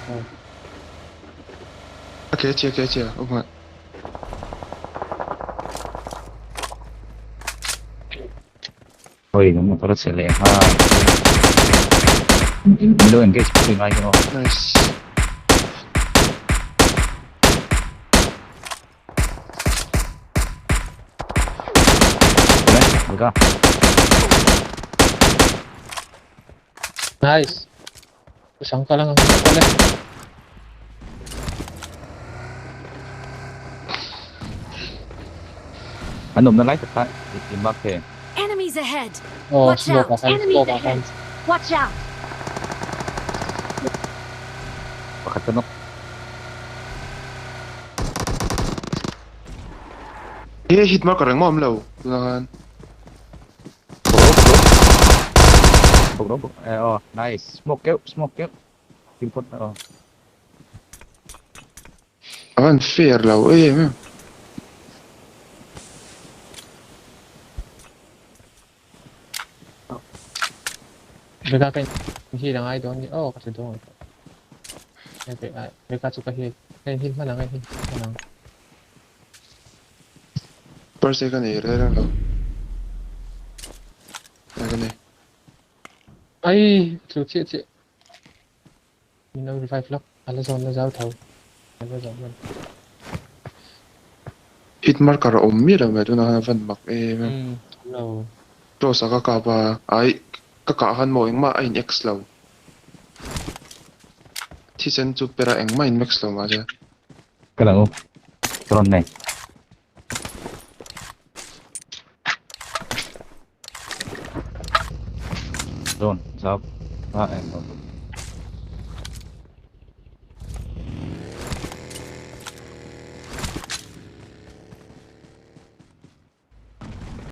A ke chhia ke chhia awm nghal. Oi kan motor a chhe leh nghal. Milo engage pui ngai hi aw. Nice. Awle, Bika. Nice. Isang ka lang ang pala. An awmna lai tak kha i mark thei. Enemies ahead! Oh, Watch smoke out! ah khan, Enemies smoke ah khan. ahead! Watch out! Pakhat ka nawk. He hit marker engmah awm lo tunah khan. Bawk rawh bawk rawh eh aw nice smoke keuh smoke keuh thil phawt aw. A van fair lo em em. Vega ka in heal angai dawn ni aw ka ti dawn Vega chu ka heal ka in heal hman ang ka in heal hman ang. First aid ka nei reng reng lo. Ka nei. Ai tlu chiah chiah. Min lo revive lawk. A la zawn la zau tho. A la zawn hman. Hit marker a awm miah lo mai tunah khan a van mak em em. Umm awm lo. Close ah ka kap a, ai ka kah khan maw engmah a in x lo. Thisen chu pera engmah a in max lo mahse. Ka lo rawn nei. Zone zau a eng lo.